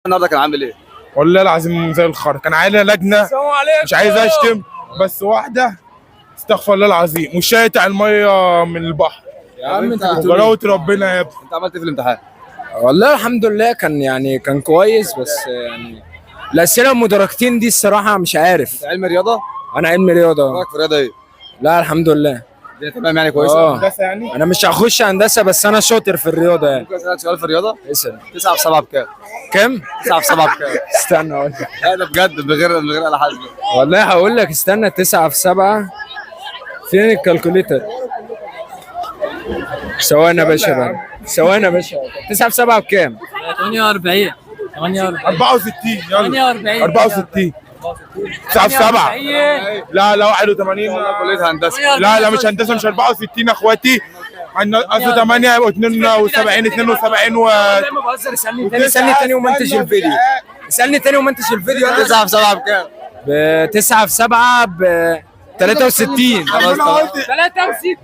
النهارده كان عامل ايه؟ والله العظيم زي الخر، كان علينا لجنة، مش عايز اشتم، بس واحدة استغفر الله العظيم، وشايت المية من البحر. يا عم انت بتقول وبلاوة ربنا يا ابني. انت عملت ايه في الامتحان؟ والله الحمد لله، كان يعني كان كويس، بس يعني الاسئلة المدرجتين دي الصراحة مش عارف. انت علم رياضة؟ انا علم رياضة. رايك في الرياضة ايه؟ لا الحمد لله. الدنيا تمام يعني كويسة؟ اه. هندسة يعني. انا مش هخش هندسه، بس انا شاطر في الرياضة يعني. ممكن اسالك سؤال في الرياضة؟ اسال. 9 في 7 بكام؟ كم؟ 9 في 7 بكام؟ استنى اقول لك. لا ده بجد، من غير آلة حاسبه. والله هقول لك، استنى. 9 في 7، فين ال calculator؟ ثواني يا باشا بقى، ثواني يا باشا. 9 في 7 بكام؟ 48 48. 64 يلا. 48. 64. 9 في 7. لا لا، 81. كليه هندسة. لا لا، مش هندسه، مش 64 يا اخواتي. اصل 8 يبقوا 72، 72 و ما بهزر. اسالني تاني، اسالني تاني ومنتج الفيديو. اسالني تاني ومنتج الفيديو. 9 في 7 بكام؟ ب 9 في 7 ب 63. خلاص. 63.